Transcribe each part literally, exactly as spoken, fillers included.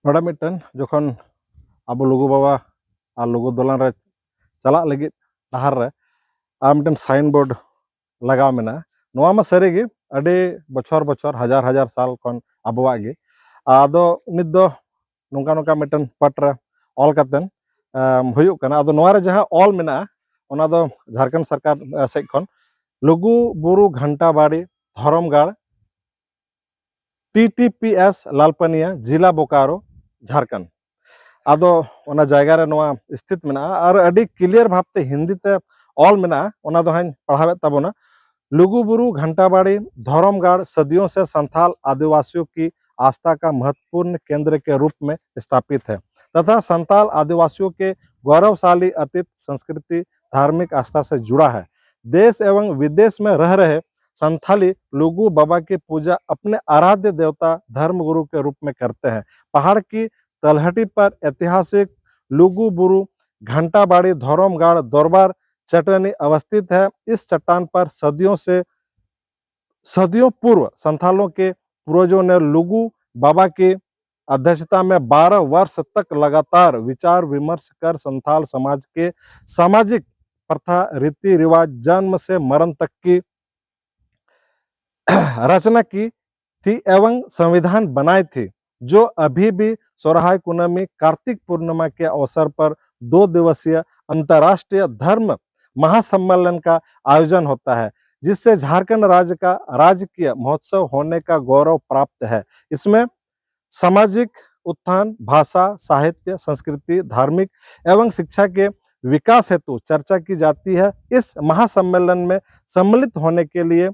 ᱱᱚᱰᱮ ᱢᱤᱫᱴᱮᱱ ᱡᱚᱠᱷᱚᱱ ᱟᱵᱚ ᱞᱩᱜᱩ ᱵᱟᱵᱟ ᱟᱨ ᱞᱩᱜᱩ ᱫᱚᱞᱟᱱ ᱨᱮ ᱪᱟᱞᱟᱜ ᱞᱟᱹᱜᱤᱫ ᱰᱟᱦᱟᱨ ᱨᱮ ᱟᱨ ᱢᱤᱫᱴᱮᱱ ᱥᱟᱭᱤᱱ ᱵᱳᱨᱰ ᱞᱟᱜᱟᱣ ᱢᱮᱱᱟᱜᱼᱟ᱾ ᱱᱚᱣᱟ ᱢᱟ ᱥᱟᱹᱨᱤᱜᱮ ᱟᱹᱰᱤ ᱵᱚᱪᱷᱚᱨ ᱵᱚᱪᱷᱚᱨ, ᱦᱟᱡᱟᱨ ᱦᱟᱡᱟᱨ ᱥᱟᱞ ᱠᱷᱚᱱ ᱟᱵᱚᱣᱟᱜ ᱜᱮ᱾ ᱟᱫᱚ ᱱᱤᱛ ᱫᱚ ᱱᱚᱝᱠᱟ ᱱᱚᱝᱠᱟ ᱢᱤᱫᱴᱮᱱ ᱯᱟᱴ ᱨᱮ ᱚᱞ ᱠᱟᱛᱮᱱ, ᱮᱢ, ᱦᱩᱭᱩᱜ ᱠᱟᱱᱟ᱾ ᱟᱫᱚ ᱱᱚᱣᱟ ᱨᱮ ᱡᱟᱦᱟᱸ ᱚᱞ ᱢᱮᱱᱟᱜᱼᱟ, ᱚᱱᱟ ᱫᱚ ᱡᱷᱟᱲᱠᱷᱚᱸᱰ ᱥᱚᱨᱠᱟᱨ, ᱮ, ᱥᱮᱫ ᱠᱷᱚᱱ, ᱞᱩᱜᱩ ᱵᱩᱨᱩ ᱜᱷᱟᱱᱴᱟ ᱵᱟᱲᱤ ᱫᱷᱚᱨᱚᱢ ᱜᱟᱲ, ᱴᱤ ᱴᱤ ᱯᱤ ᱮᱥ ᱞᱟᱞᱯᱟᱱᱤᱭᱟ, ᱡᱤᱞᱟ ᱵᱳᱠᱟᱨᱳ, ᱡᱷᱟᱲᱠᱷᱚᱸᱰ᱾ ᱟᱫᱚ ᱚᱱᱟ ᱡᱟᱭᱜᱟ ᱨᱮ ᱱᱚᱣᱟ ᱥᱛᱷᱤᱛ ᱢᱮᱱᱟᱜᱼᱟ ᱟᱨ ᱟᱹᱰᱤ ᱠᱞᱤᱭᱟᱨ ᱵᱷᱟᱵᱽᱛᱮ ᱦᱤᱱᱫᱤ ᱛᱮ ᱚᱞ ᱢᱮᱱᱟᱜᱼᱟ, ᱚᱱᱟ ᱫᱚ ᱦᱟᱸᱜ ᱤᱧ ᱯᱟᱲᱦᱟᱣᱮᱫ ᱛᱟᱵᱚᱱᱟ᱾ लुगुबुरु घंटाबाड़ी धर्मगढ़ सदियों से संथाल आदिवासियों की आस्था का महत्वपूर्ण केंद्र के रूप में स्थापित है तथा संथाल आदिवासियों के गौरवशाली अतीत, संस्कृति, धार्मिक आस्था से जुड़ा है। देश एवं विदेश में रह रहे संथाली लुगु बाबा की पूजा अपने आराध्य देवता धर्मगुरु के रूप में करते हैं। पहाड़ की तलहटी पर ऐतिहासिक लुगु बुरु घंटाबाड़ी धर्मगढ़ दरबार चटनी अवस्थित है। इस चट्टान पर सदियों से, सदियों पूर्व संथालों के पूर्वजों ने लुगु बाबा की अध्यक्षता में बारह वर्ष तक लगातार विचार विमर्श कर संथाल समाज के सामाजिक प्रथा, रीति रिवाज, जन्म से मरण तक की रचना की थी एवं संविधान बनाई थी, जो अभी भी सोरहाय कुनमी कार्तिक पूर्णिमा के अवसर पर दो दिवसीय अंतर्राष्ट्रीय धर्म महासम्मेलन का आयोजन होता है, जिससे झारखंड राज्य का राजकीय महोत्सव होने का गौरव प्राप्त है। इसमें सामाजिक उत्थान, भाषा, साहित्य, संस्कृति, धार्मिक एवं शिक्षा के विकास हेतु चर्चा की जाती है। इस महासम्मेलन में सम्मिलित होने के लिए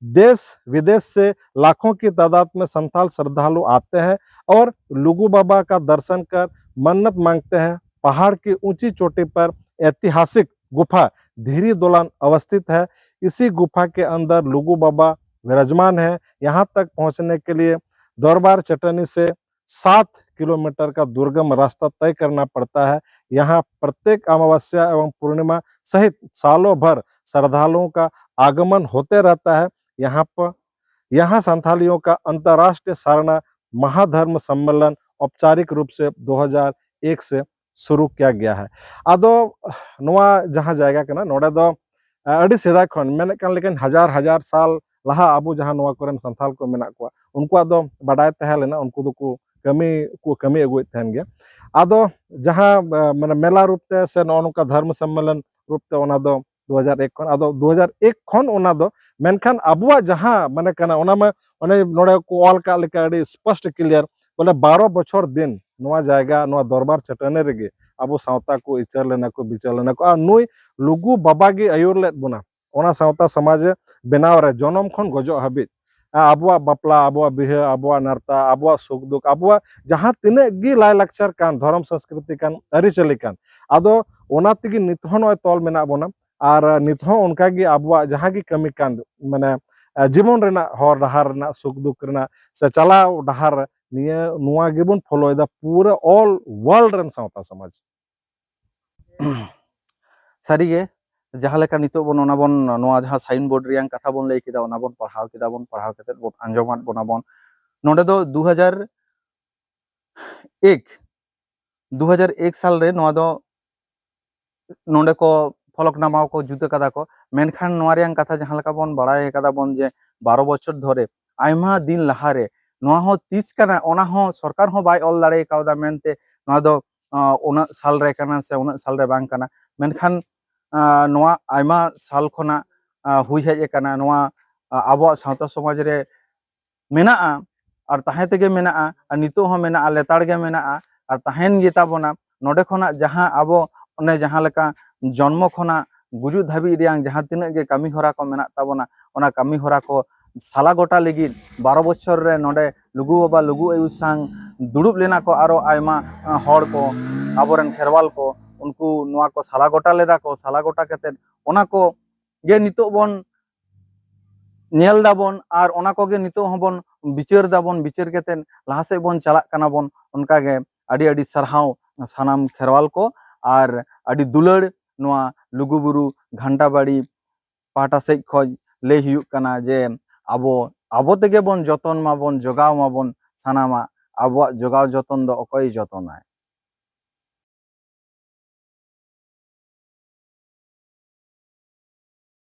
देश विदेश से लाखों की तादाद में संथाल श्रद्धालु आते हैं और लुगु बाबा का दर्शन कर मन्नत मांगते हैं। पहाड़ की ऊंची चोटी पर ऐतिहासिक गुफा धीरी दोलान अवस्थित है। इसी गुफा के अंदर लुगु बाबा विराजमान है। यहाँ तक पहुँचने के लिए दरबार चटनी से सात किलोमीटर का दुर्गम रास्ता तय करना पड़ता है। यहाँ प्रत्येक अमावस्या एवं पूर्णिमा सहित सालों भर श्रद्धालुओं का आगमन होते रहता है। यहाँ पर, यहाँ संथालियों का अंतर्राष्ट्रीय सारना महाधर्म सम्मेलन औपचारिक रूप से दो हज़ार एक से शुरू किया गया है। ᱟᱫᱚ ᱱᱚᱣᱟ ᱡᱟᱦᱟᱸ ᱡᱟᱭᱜᱟ ᱠᱟᱱᱟ, ᱱᱚᱰᱮ ᱫᱚ ᱟᱹᱰᱤ ᱥᱮᱫᱟᱭ ᱠᱷᱚᱱ, ᱢᱮᱱᱮᱫ ᱠᱟᱱ ᱞᱮᱠᱟᱧ ᱦᱟᱡᱟᱨ ᱦᱟᱡᱟᱨ ᱥᱟᱞ ᱞᱟᱦᱟ ᱟᱵᱚ ᱡᱟᱦᱟᱸ ᱱᱚᱣᱟ ᱠᱚᱨᱮᱱ ᱥᱟᱱᱛᱟᱲ ᱠᱚ ᱢᱮᱱᱟᱜ ᱠᱚᱣᱟ, ᱩᱱᱠᱩᱣᱟᱜ ᱫᱚ ᱵᱟᱰᱟᱭ ᱛᱟᱦᱮᱸ ᱞᱮᱱᱟ, ᱩᱱᱠᱩ ᱫᱚᱠᱚ ᱠᱟᱹᱢᱤ ᱠᱚ ᱠᱟᱹᱢᱤ ᱟᱹᱜᱩᱭᱮᱫ ᱛᱟᱦᱮᱱ ᱜᱮᱭᱟ᱾ ᱟᱫᱚ ᱡᱟᱦᱟᱸ ᱢᱟᱱᱮ ᱢᱮᱞᱟ ᱨᱩᱯ ᱛᱮ ᱥᱮ ᱱᱚᱜᱼᱚ ᱱᱚᱝᱠᱟ ᱫᱷᱚᱨᱢ ᱥᱚᱢᱢᱮᱞᱚᱱ ᱨᱩᱯ ᱛᱮ, ᱚᱱᱟ ᱫᱚ ᱫᱩ ᱦᱟᱡᱟᱨ ᱮᱠ ᱠᱷᱚᱱ, ᱟᱫᱚ ᱫᱩ ᱦᱟᱡᱟᱨ ᱮᱠ ᱠᱷᱚᱱ ᱚᱱᱟ ᱫᱚ, ᱢᱮᱱᱠᱷᱟᱱ ᱟᱵᱚᱣᱟᱜ ᱡᱟᱦᱟᱸ ᱢᱟᱱᱮ ᱠᱟᱱᱟ, ᱚᱱᱟ ᱢᱟ ᱚᱱᱮ ᱱᱚᱰᱮ ᱠᱚ ᱚᱞ ᱠᱟᱜ ᱞᱮᱠᱟ ᱟᱹᱰᱤ ᱥᱯᱚᱥᱴ ᱠᱞᱤᱭᱟᱨ, ᱵᱚᱞᱮ ᱵᱟᱨᱚ ᱵᱚᱪᱷᱚᱨ ᱫᱤᱱ ᱱᱚᱣᱟ ᱡᱟᱭᱜᱟ, ᱱᱚᱣᱟ ᱫᱚᱨᱵᱟᱨ ᱪᱟᱹᱴᱟᱹᱱᱤ ᱨᱮᱜᱮ ᱟᱵᱚ ᱥᱟᱶᱛᱟ ᱠᱚ ᱤᱪᱟᱹᱨ ᱞᱮᱱᱟ ᱠᱚ, ᱵᱤᱪᱟᱹᱨ ᱞᱮᱱᱟ ᱠᱚ, ᱟᱨ ᱱᱩᱭ ᱞᱩᱜᱩ ᱵᱟᱵᱟ ᱜᱮ ᱟᱹᱭᱩᱨ ᱞᱮᱫ ᱵᱚᱱᱟ ᱚᱱᱟ ᱥᱟᱶᱛᱟ ᱥᱚᱢᱟᱡᱽ ᱵᱮᱱᱟᱣ ᱨᱮ ᱡᱚᱱᱚᱢ ᱠᱷᱚᱱ ᱜᱚᱡᱚᱜ ᱦᱟᱹᱵᱤᱡ᱾ ᱟᱵᱚᱣᱟᱜ ᱵᱟᱯᱞᱟ, ᱟᱵᱚᱣᱟᱜ ᱵᱤᱦᱟᱹ, ᱟᱵᱚᱣᱟᱜ ᱱᱟᱨᱛᱟ, ᱟᱵᱚᱣᱟᱜ ᱥᱩᱠ ᱫᱩᱠ, ᱟᱵᱚᱣᱟᱜ ᱡᱟᱦᱟᱸ ᱛᱤᱱᱟᱹᱜ ᱜᱮ ᱞᱟᱭᱞᱟᱠᱪᱟᱨ ᱠᱟᱱ, ᱫᱷᱚᱨᱚᱢ ᱥᱚᱝᱥᱠᱨᱤᱛᱤ ᱠᱟᱱ, ᱟᱹᱨᱤᱪᱟᱹᱞᱤ ᱠᱟᱱ, ᱟᱫᱚ ᱚᱱᱟ ᱛᱮᱜᱮ ᱱᱤᱛ ᱦᱚᱸ ᱱᱚᱜᱼᱚᱭ ᱛᱚᱞ ᱢᱮᱱᱟᱜ ᱵᱚᱱᱟ᱾ ᱟᱨ ᱱᱤᱛ ᱦᱚᱸ ᱚᱱᱠᱟ ᱜᱮ ᱟᱵᱚᱣᱟᱜ ᱡᱟᱦᱟᱸ ᱜᱮ ᱠᱟᱹᱢᱤ ᱠᱟᱱ, ᱢᱟᱱᱮ ᱡᱤᱵᱚᱱ ᱨᱮᱱᱟᱜ ᱦᱚᱨ ᱰᱟᱦᱟᱨ ᱨᱮᱱᱟᱜ, ᱥᱩᱠ ᱫᱩᱠ ᱨᱮᱱᱟᱜ ᱥᱮ ᱪᱟᱞᱟᱣ ᱰᱟᱦᱟᱨ ᱨᱮ, ᱱᱤᱭᱟᱹ ᱱᱚᱣᱟ ᱜᱮᱵᱚᱱ ᱯᱷᱚᱞᱳᱭᱮᱫᱟ ᱯᱩᱨᱟᱹ ᱚᱞ ᱣᱟᱨᱞᱰ ᱨᱮᱱ ᱥᱟᱶᱛᱟ ᱥᱚᱢᱟᱡᱽ᱾ ᱥᱟᱹᱨᱤᱜᱮ, ᱡᱟᱦᱟᱸ ᱞᱮᱠᱟ ᱱᱤᱛᱚᱜ ᱵᱚᱱ, ᱚᱱᱟ ᱵᱚᱱ, ᱱᱚᱣᱟ ᱡᱟᱦᱟᱸ ᱥᱟᱭᱤᱱ ᱵᱳᱨᱰ ᱨᱮᱭᱟᱝ ᱠᱟᱛᱷᱟ ᱵᱚᱱ ᱞᱟᱹᱭ ᱠᱮᱫᱟ, ᱚᱱᱟ ᱵᱚᱱ ᱯᱟᱲᱦᱟᱣ ᱠᱮᱫᱟ ᱵᱚᱱ, ᱯᱟᱲᱦᱟᱣ ᱠᱟᱛᱮᱫ ᱵᱚᱱ ᱟᱸᱡᱚᱢᱟᱫ ᱵᱚᱱᱟ ᱵᱚᱱ᱾ ᱱᱚᱰᱮ ᱫᱚ ᱫᱩ ᱦᱟᱡᱟᱨ ᱮᱠ, ᱫᱩ ᱦᱟᱡᱟᱨ ᱮᱠ ᱥᱟᱞ ᱨᱮ ᱱᱚᱣᱟ ᱫᱚ ᱱᱚᱰᱮ ᱠᱚ ᱯᱷᱚᱞᱚᱠᱱᱟᱢᱟ ᱠᱚ ᱡᱩᱛ ᱟᱠᱟᱫᱟ ᱠᱚ᱾ ᱢᱮᱱᱠᱷᱟᱱ ᱱᱚᱣᱟ ᱨᱮᱭᱟᱝ ᱠᱟᱛᱷᱟ ᱡᱟᱦᱟᱸ ᱞᱮᱠᱟ ᱵᱚᱱ ᱵᱟᱲᱟᱭ ᱟᱠᱟᱫᱟ ᱵᱚᱱ ᱡᱮ ᱵᱟᱨᱚ ᱵᱚᱪᱷᱚᱨ ᱫᱷᱚᱨᱮ, ᱟᱭᱢᱟ ᱫᱤᱱ ᱞᱟᱦᱟᱨᱮ ᱱᱚᱣᱟ ᱦᱚᱸ ᱛᱤᱥ ᱠᱟᱱᱟ, ᱚᱱᱟ ᱦᱚᱸ ᱥᱚᱨᱠᱟᱨ ᱦᱚᱸ ᱵᱟᱭ ᱚᱞ ᱫᱟᱲᱮ ᱠᱟᱣᱫᱟ ᱢᱮᱱᱛᱮ ᱱᱚᱣᱟ ᱫᱚ, ᱟᱸ, ᱩᱱᱟᱹᱜ ᱥᱟᱞ ᱨᱮ ᱠᱟᱱᱟ ᱥᱮ ᱩᱱᱟᱹᱜ ᱥᱟᱞ ᱨᱮ ᱵᱟᱝ ᱠᱟᱱᱟ᱾ ᱢᱮᱱᱠᱷᱟᱱ, ᱟᱸ, ᱱᱚᱣᱟ ᱟᱭᱢᱟ ᱥᱟᱞ ᱠᱷᱚᱱᱟᱜ, ᱟᱸ, ᱦᱩᱭ ᱦᱮᱡ ᱟᱠᱟᱱᱟ᱾ ᱱᱚᱣᱟ, ᱟᱸ, ᱟᱵᱚᱣᱟᱜ ᱥᱟᱶᱛᱟ ᱥᱚᱢᱟᱡᱽ ᱨᱮ ᱢᱮᱱᱟᱜᱼᱟ ᱟᱨ ᱛᱟᱦᱮᱸ ᱛᱮᱜᱮ ᱢᱮᱱᱟᱜᱼᱟ ᱟᱨ ᱱᱤᱛᱚᱜ ᱦᱚᱸ ᱢᱮᱱᱟᱜᱼᱟ, ᱞᱮᱛᱟᱲ ᱜᱮ ᱢᱮᱱᱟᱜᱼᱟ ᱟᱨ ᱛᱟᱦᱮᱱ ᱜᱮᱛᱟ ᱵᱚᱱᱟ᱾ ᱱᱚᱰᱮ ᱠᱷᱚᱱᱟᱜ ᱡᱟᱦᱟᱸ ᱟᱵᱚ ᱚᱱᱮ ᱡᱟᱦᱟᱸ ᱞᱮᱠᱟ ᱡᱚᱱᱢᱚ ᱠᱷᱚᱱᱟᱜ ᱜᱩᱡᱩᱜ ᱫᱷᱟᱹᱵᱤᱡ ᱨᱮᱭᱟᱝ ᱡᱟᱦᱟᱸ ᱛᱤᱱᱟᱹᱜ ᱜᱮ ᱠᱟᱹᱢᱤ ᱦᱚᱨᱟ ᱠᱚ ᱢᱮᱱᱟᱜ ᱛᱟᱵᱚᱱᱟ, ᱚᱱᱟ ᱠᱟᱹᱢᱤ ᱦᱚᱨᱟ ᱠᱚ ᱥᱟᱞᱟ ᱜᱚᱴᱟ ᱞᱟᱹᱜᱤᱫ ᱵᱟᱨᱚ ᱵᱚᱪᱷᱚᱨ ᱨᱮ ᱱᱚᱰᱮ ᱞᱩᱜᱩ ᱵᱟᱵᱟ ᱞᱩᱜᱩ ᱟᱭᱳ ᱥᱟᱝ ᱫᱩᱲᱩᱵ ᱞᱮᱱᱟ ᱠᱚ ᱟᱨᱚ ᱟᱭᱢᱟ, ᱟᱸ, ᱦᱚᱲ ᱠᱚ, ᱟᱵᱚᱨᱮᱱ ᱠᱷᱮᱨᱣᱟᱞ ᱠᱚ, ᱩᱱᱠᱩ ᱱᱚᱣᱟ ᱠᱚ ᱥᱟᱞᱟ ᱜᱚᱴᱟ ᱞᱮᱫᱟ ᱠᱚ᱾ ᱥᱟᱞᱟ ᱜᱚᱴᱟ ᱠᱟᱛᱮᱫ ᱚᱱᱟ ᱠᱚ ᱜᱮ ᱱᱤᱛᱚᱜ ᱵᱚᱱ ᱧᱮᱞ ᱫᱟᱵᱚᱱ ᱟᱨ ᱚᱱᱟ ᱠᱚᱜᱮ ᱱᱤᱛᱚᱜ ᱦᱚᱸᱵᱚᱱ ᱵᱤᱪᱟᱹᱨ ᱫᱟᱵᱚᱱ, ᱵᱤᱪᱟᱹᱨ ᱠᱟᱛᱮᱫ ᱞᱟᱦᱟ ᱥᱮᱫ ᱵᱚᱱ ᱪᱟᱞᱟᱜ ᱠᱟᱱᱟ ᱵᱚᱱ᱾ ᱚᱱᱠᱟᱜᱮ ᱟᱹᱰᱤ ᱟᱹᱰᱤ ᱥᱟᱨᱦᱟᱣ ᱥᱟᱱᱟᱢ ᱠᱷᱮᱨᱣᱟᱞ ᱠᱚ, ᱟᱨ ᱟᱹᱰᱤ ᱫᱩᱞᱟᱹᱲ ᱱᱚᱣᱟ ᱞᱩᱜᱩᱵᱩᱨᱩ ᱜᱷᱟᱱᱴᱟ ᱵᱟᱲᱤ ᱯᱟᱦᱴᱟ ᱥᱮᱫ ᱠᱷᱚᱱ ᱞᱟᱹᱭ ᱦᱩᱭᱩᱜ ᱠᱟᱱᱟ ᱡᱮ ᱟᱵᱚ, ᱟᱵᱚ ᱛᱮᱜᱮ ᱵᱚᱱ ᱡᱚᱛᱚᱱ ᱢᱟᱵᱚᱱ, ᱡᱚᱜᱟᱣ ᱢᱟᱵᱚᱱ ᱥᱟᱱᱟᱢᱟᱜ᱾ ᱟᱵᱚᱣᱟᱜ ᱡᱚᱜᱟᱣ ᱡᱚᱛᱚᱱ ᱫᱚ ᱚᱠᱚᱭᱮ ᱡᱚᱛᱚᱱᱟᱭ?